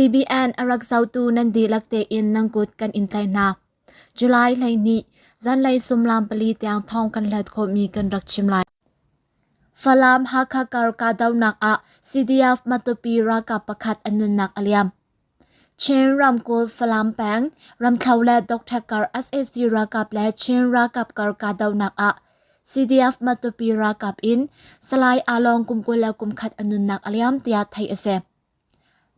CBN a rak zohtu nan dihlak tein nan kut kan in tlaih hna. July 12, zanlei sumlam pali tiang thawng kan hlat khawhmi kan rak chim lai. Falam Hakha kar kahdohnak ah CDF Matupi ralkap pakhat a nunnak a liam. Chin ramkulh Falam peng Ramthlo le Dokthek kar sac ralkap le Chin ralkap kar kahdohnak ah CDF Matupi ralkap in Salai Along kum 21 a nunnak a liam tiah theih a si.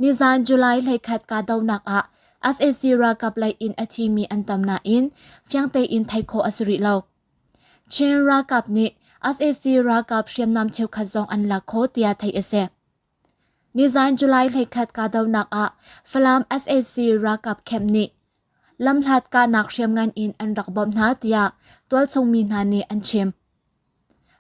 Nizan July 21 kahdohnak ah sac ralkap lei in a thimi an tam nain fiang tein theih khawh a si rih lo. Chin ralkap nih sac ralkap hriamnam cheukhat zong an lak khawh tiah theih a si. Nizan July 21 kahdohnak ah Falam sac ralkap camp nih lamhlat kahnak hriamngan in an rak bawmh hna tiah tualchung mi hna nih an chim.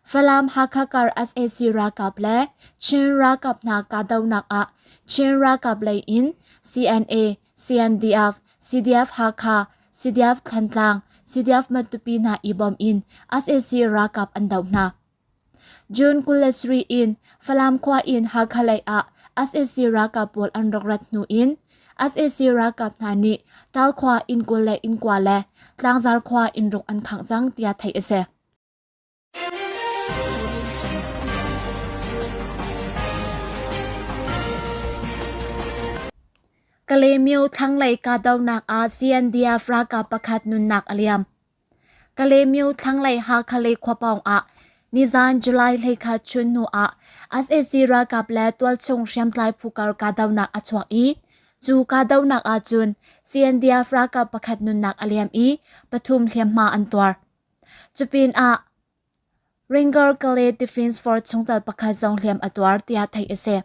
Falam Hakha kar sac ralkap le Chin ralkap hna kahdohnak ah Chin ralkap lei in CNA, CNDF, CDF Hakha, CDF Thantlang, CDF Matupi hna i bawm in sac ralkap an doh hna. June 23 in Falam khua in Hakha lei ah sac ralkap pawl an rak rat hnu in sac ralkap hna nih Tal khua inn 20 le inn kua le Tlangzar khua inn ruk an khangh cang tiah theih a si. Kalaymyo thlanglei kahdohnak ah CNDF ralkap pakhat nunnak a liam. Kalaymyo thlanglei Hakha lei khua pawng ah nizan July 21 chun hnu ah sac ralkap le tualchung hriamtlai phu kar kahdohnak a chuak i cu kahdohnak ah cun CNDF ralkap pakhat nunnak a liam i pathum hliamhma an tuar. Cupinah Ringer Kalay Defense Force chungtel pakhat zong hliam a tuar tiah theih a si.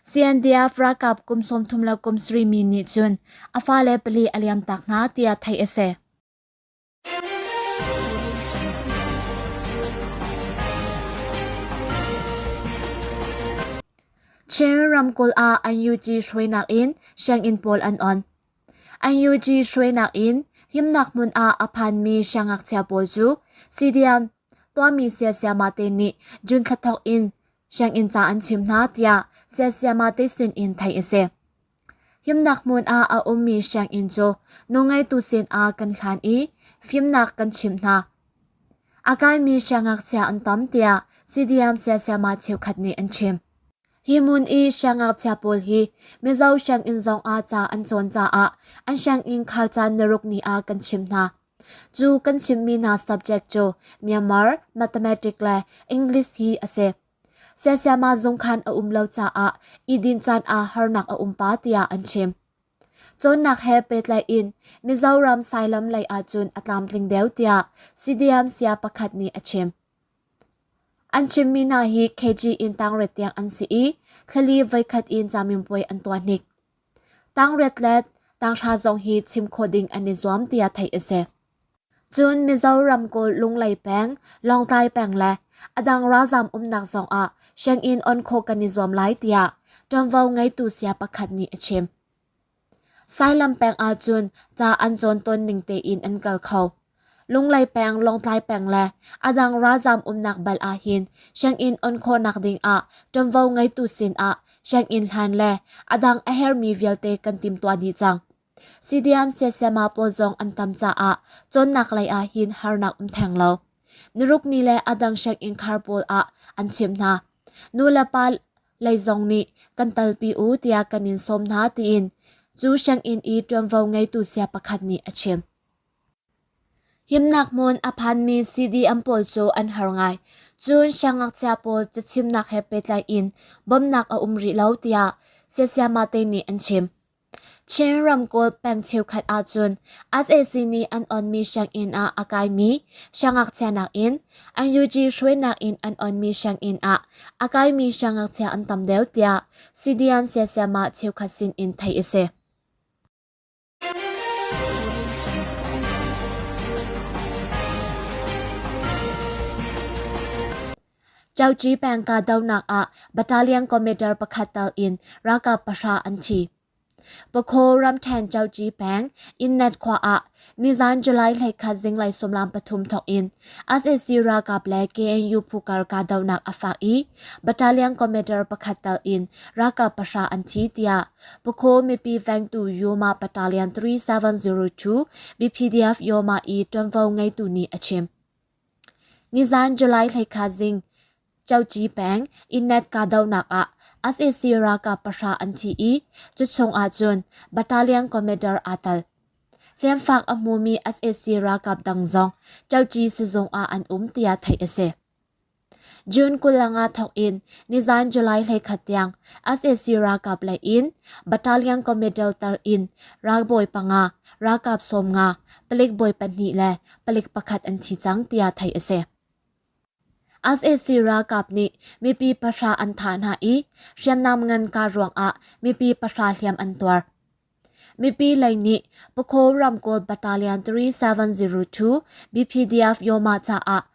CNDF ralkap kum 30 le kum sarih mi nih cun a fale pali a liamtak hna tiah theih a si. Chin ramkulh ah NUG hruainak in sianginn pawl an on. NUG hruainak in himnak hmun ah a phanmi siangngakchia pawl cu CDM tuahmi siasiama te nih June thla thawk in sianginn ca an chim hna tiah siasiama te sin in theih a si. Himnak hmun ah a ummi sianginn cu nawlngeitu sinah kan hlan i fimnak kan chimh hna. A kaimi siangngakchia an tam tiah CDM siasiama cheukhat nih an chim. Hi hmun i siangngakchia pawl hi Mizo sianginn zongah ca an cawn caah an sianginn khar caan naruk ni ah kan chimh hna. Cu kan chimmi hna subject cu Myanmar, Mathematics le English hi a si. Siasiama zungkhan a um lo caah i din caan ah harnak a um pa tiah an chim. Cawnnak he pehtlai in Mizoram Sailam lei ahcun a tlamtling deuh tiah CDM saya pakhat nih a chim. An chimmi hna hi KG in tangriat tiang an si i thlali voikhat in caminpuai an tuah hnik. Tangriat le tanghra zong hi chim khawh ding an i zuam tiah theih a si. Cun Mizoram kawl Lunglei peng, Lawngtlai peng le a dang ralzaam umnak zongah sianginn on khawh kan i zuam lai tiah ṭuanvo ngeitu saya pakhat nih a chim. Sailam peng ahcun ca an cawn tawn ning tein an kal kho. Lunglei peng, Lawngtlai peng le a dang ralzaam umnak bal ahhin sianginn on khawhnak ding ah ṭuanvo ngeitu sin ah sianginn hlan le a dang a herhmi vialte kan timhtuah dih cang. CDM siasema pawl zong an tam caah cawnnak lei ah hin harnak um theng lo. Niruk ni le a dang sianginn khar pawl ah an chimh hna. Nu le pa lei zong nih kan talpi u tiah kan in sawm hna tiin cu sianginn i ṭuanvo ngeitu sia pakhat nih a chim. Himnak hmun a phanmi CDM pawl cu an har ngai. Cun siangngakchia pawl cachimnak he pehtlai in bawmhnak a um rih lo tiah siasiama te nih an chim. Chin ramkulh peng cheukhat ahcun sac nih an onmi sianginn ah a kaimi siangngakchia nakin NUG hruainak in an onmi sianginn ah a kaimi siangngakchia an tam deuh tiah CDM siasiamah cheukhat sin in theih a si. Chauci peng kahdohnak ah battalion commander pakhat tal in ralkap pahra an thi. Pakhaw ramṭhen Cauci peng Innet khua ah nizan July 21 zinglei sawmlam pathum thawk in sac ralkap le KNU phu kar kahdohnak a fak i battalion commander pakhat tal in ralkap pahra an thi tiah Pakhaw mipi vengtu Yoma Battalion 3702 BPDF Yoma i ṭuanvo ngeitu nih a chim. Nizan July 21 zing Coci peng Innet kahdohnak ah sac ralkap pahra an thi i cu chung ahcun battalion commander aa tel. Hliamfak a hmumi sac ralkap dang zong Coci sizung ah an um tiah theih a si. June 25 thawk in nizan July 21 tiang sac ralkap lei in battalion commander tal in ralbawi panga, ralkap 50, palik bawi pahnih le palik pakhat an thi cang tiah theih a si. Sac ralkap nih mipi pahra an thah hna i hriamnam ngan kah ruangah mipi pahra hliam an tuar. Mipi lei nih Pakhaw ramkawl Battalion 3702 BPDF Yoma caah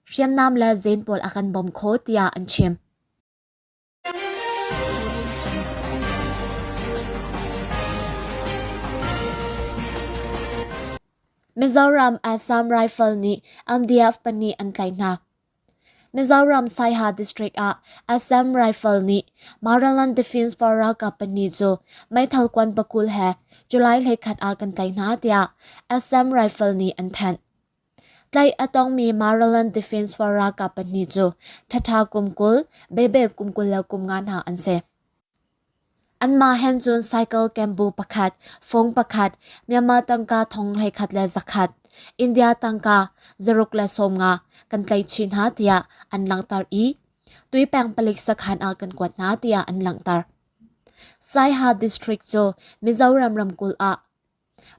hriamnam le zen pawl a kan bawm kho tiah an chim. Mizoram Assam Rifle nih MDF pahnih an tlaih hna. Mizoram Saiha District ah Assam Rifle nih Maraland Defence Force ralkap pahnih cu meithal kuan pakul he July 21 ah kan tlaih hna tiah Assam Rifle nih an thanh. Tlaih a tongmi Maryland Defense Force ralkap pahnih cu Thatha kum 20, Bebe kum 25 hna an si. Anmah hen cun cycle kembu pakhat, fung pakhat, Myanmar tangka thong 11 100, India tangka 190 kan tlaih chih hna tiah an langhter i Tuipeng palik sakhan ah kan kuat hna tiah an langhter. Saiha District cu Mizoram ramkulh ah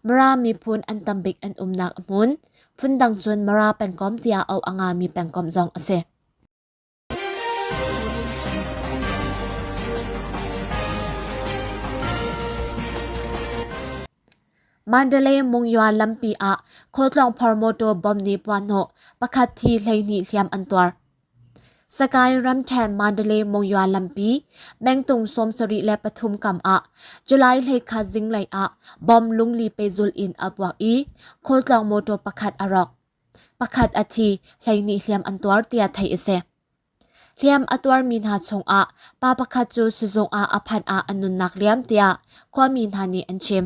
Mara miphun an tambik an umnak a hmun. Phundang cun Mara pengkomh tiah auh a ngami pengkomh zong a si. Mandalay Mungyua lampi ah khualtlawng phor motor bom nih puahhnawh pakhat thi 12 hliam an tuar. Sagaing ramṭhen Mandalay Monywa lampi mengtung 73 kam ah July 21 zinglei ah bomb lungli pehzulh in a puak i khualtlawng motor pakhat a rawk. Pakhat a thi, 12 hliam an tuar tiah theih a si. Hliam a tuarmi hna chungah pa pakhat cu sizung ah a phanh ah a nunnak liam tiah khuami hna nih an chim.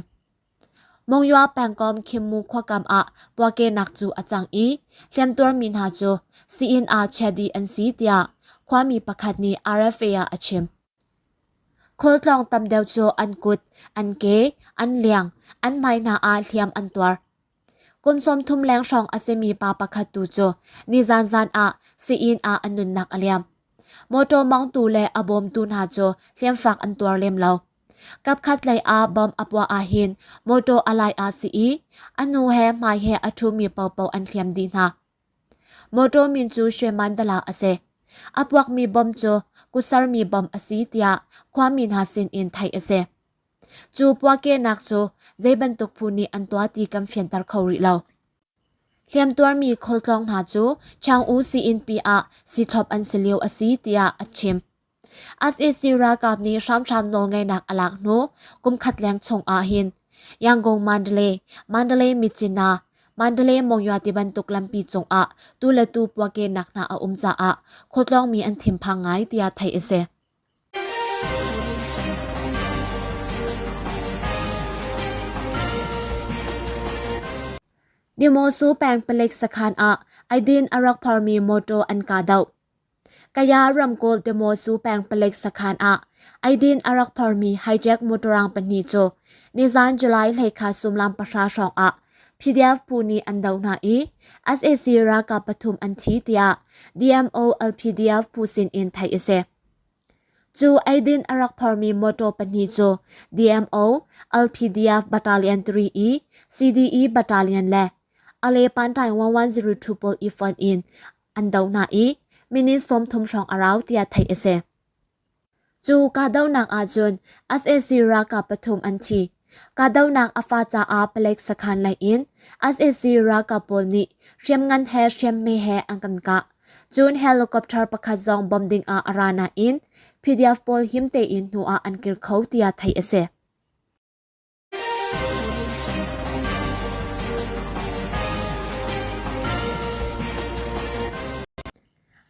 Monywa pengkomh Khimmu khuakam ah puakehnak cu a cang i hliamtuarmi hna cu sii-inn ah chia dih an si tiah khuami pakhat nih RFA ah a chim. Khualtlawng tam deuh cu an kut, an ke, an liang, an hmai hna ah hliam an tuar. Kum 30 leng hrawng a simi pa pakhat tu cu nizan zan ah sii-inn ah a nunnak a liam. Motor mawngtu le a bawmtu hna cu hliamfak an tuar lem lo. Kapkhat lei ah bomb a puah ahhin mawṭaw a lai ah si i a hnu he hmai he a ṭhumi paohpaoh an hliam dih hna. Mawṭaw min cu Shwe Mandala a si. A puakmi bomb cu kutsarmi bomb a si tiah khuami hna sinin theih a si. Cu puahkehnak cu zei bantuk phu nih an tuah ti kan fianter kho rih lo. Hliamtuarmi khualtlawng hna cu Chaung-U sii-innpi ah siithlop an si lio a si tiah a chim. Sac ralkap nih hramhram nawlngeihnak a lak hnu kum khat leng chung ahhin Yangon Mandalay, Mandalay Myitkyina, Mandalay Monywa tibantuk lampi cungah tu le tu puakehnak hna a um caah khualtlawngmi an thinphang ngai tiah theih a si. Demosu peng palik sakhan ah eidin a rak phormi mawṭaw an kahdoh. Kaya ramkulh Demosu peng palik sakhan ah eidin a rak phormi hijack motorang pahnih cu nizan July 21 suimilam pahra hrawng ah PDF phu nih an doh hna i sac ralkap pathum an thi tiah DMO LPDF phu sin in theih a si. Cu eidin a rak phormi motor pahnih cu DMO LPDF Battalion 3 i CDE Battalion le Ale Pantai 1102 pawl i fonh in an doh hna i minute 30 hrawng a rau tiah theih a si. Cu kahdohnak ahcun sac ralkap pathum an thi. Kahdohnak a fa caah palek sakhan lei in sac ralkap pawl nih hriamngan he hriamhme he an kan kah. Cun helicopter pakhat zong bom ding ah a ra nain PDF pawl him tein hnu ah an kir kho tiah theih a si.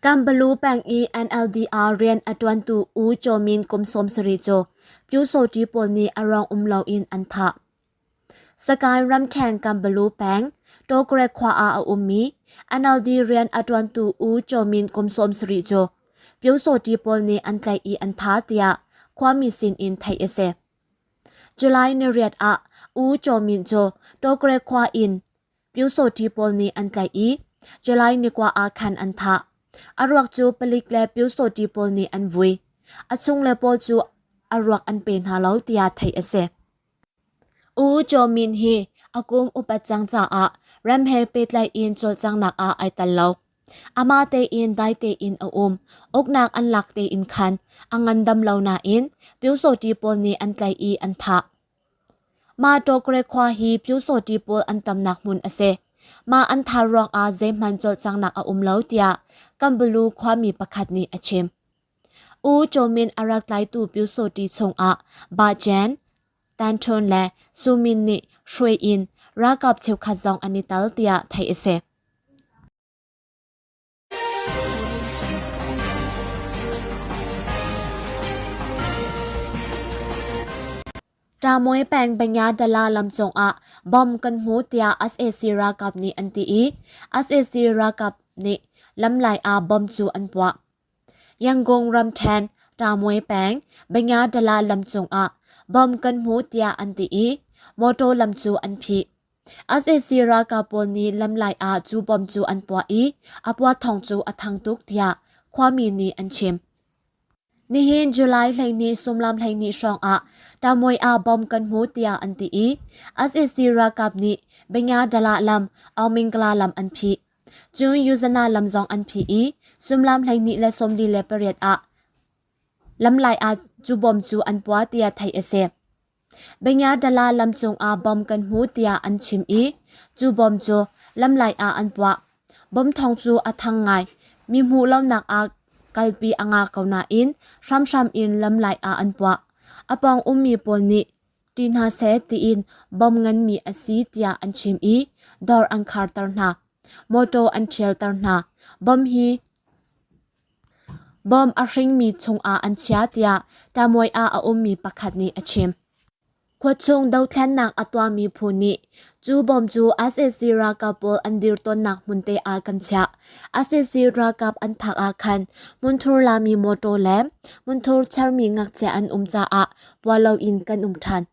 Kambalu peng i NLDR rian a ṭuantu U Kyaw Min kum 70 cu Pyusawṭi pawl nih a ruang um loin an thah. Sagaing ramṭhen Kambalu peng Tawkre khua ah a ummi NLD rian a ṭuantu U Kyaw Min kum 70 cu Pyusawṭi pawl nih an tlaih i an thah tiah khuami sinin theih a si. July niriat ah U Kyaw Min cu Tawkre khua in Pyusawṭi pawl nih an tlaih i July nikua ah khan an thah. A ruak cu palik le Pyusawṭi pawl nih an vui. A chungle pawl cu a ruak an pe hna lo tiah theih a si. U Kyaw Min hi a kum upat cang caah ram he pehtlai in cawlcanghnak ah ai tel lo. Amah tein dai tein a um. Uknak an lak tein khan a ngandam lo nain Pyusawṭi pawl nih an tlaih i an thah. Mah Tawkre khua hi Pyusawṭi pawl an tamnak hmun a si. Mah an thah ruangah zeihmanh cawlcanghnak a um lo tiah Kambalu khuami pakhat nih a chim. U Kyaw Min a rak tlaitu Pyusawṭi chungah Ba Jen, Tan Ṭhun le Su Min nih hruai in ralkap cheukhat zong an i tel tiah theih a si. Ṭamuai peng Banyadala lam cungah bomb kan hmu tiah sac ralkap nih an ti i sac ralkap nih lamlai ah bomb cu an puah. Yangon ramṭhen Ṭamuai peng Banyadala lam cungah bomb kan hmu tiah an ti i motor lam cu an phih. Sac ralkap pawl nih lamlai ah cu bomb cu an puah i a puah thawng cu a thang tuk tiah khuami nih an chim. Nihin July 12 sumlam 12 hrawng ah Tamuai ah bomb kan hmu tiah an ti i sac ralkap nih Banyadala lam Aungmingla lam an phih. Cun Yuzana lam zong an phih i sumlam 12 le 48 ah lamlai ah cu bomb cu an puah tiah theih a si. Banyadala lam cungah bomb kan hmu tiah an chim i cu bomb cu lamlai ah an puah. Bomb thawng cu a thang ngai. Mi hmuh lonak ah kalpi a ngah ko nain hramhram in lamlai ah an puah. A pawng ummi pawl nih ṭih hna seh tiin bomb nganmi a si tiah an chim i dawr an kharter hna. Mawṭaw an ṭhialter hna. Bomb hi Bawm a hringmi chungah an chia tiah Tamuai ah a ummi pakhat nih a chim. Khuachung dothlennak a tuahmi phu nih cu bawm cu sac ralkap pawl an dir tawnnak hmunte ah kan chiah. Sac ralkap an phak ah khan hmunthur lami mawṭaw le hmunthur chermi ngakchia an um caah puah loin kan um ṭhan.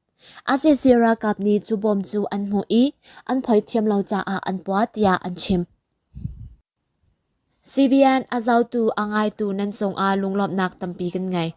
Sac ralkap nih cu bawm cu an hmuh i an phoi thiam lo caah an puah tiah an chim. CBN a zohtu a ngaitu nan cungah lunglawmhnak tampi kan ngei.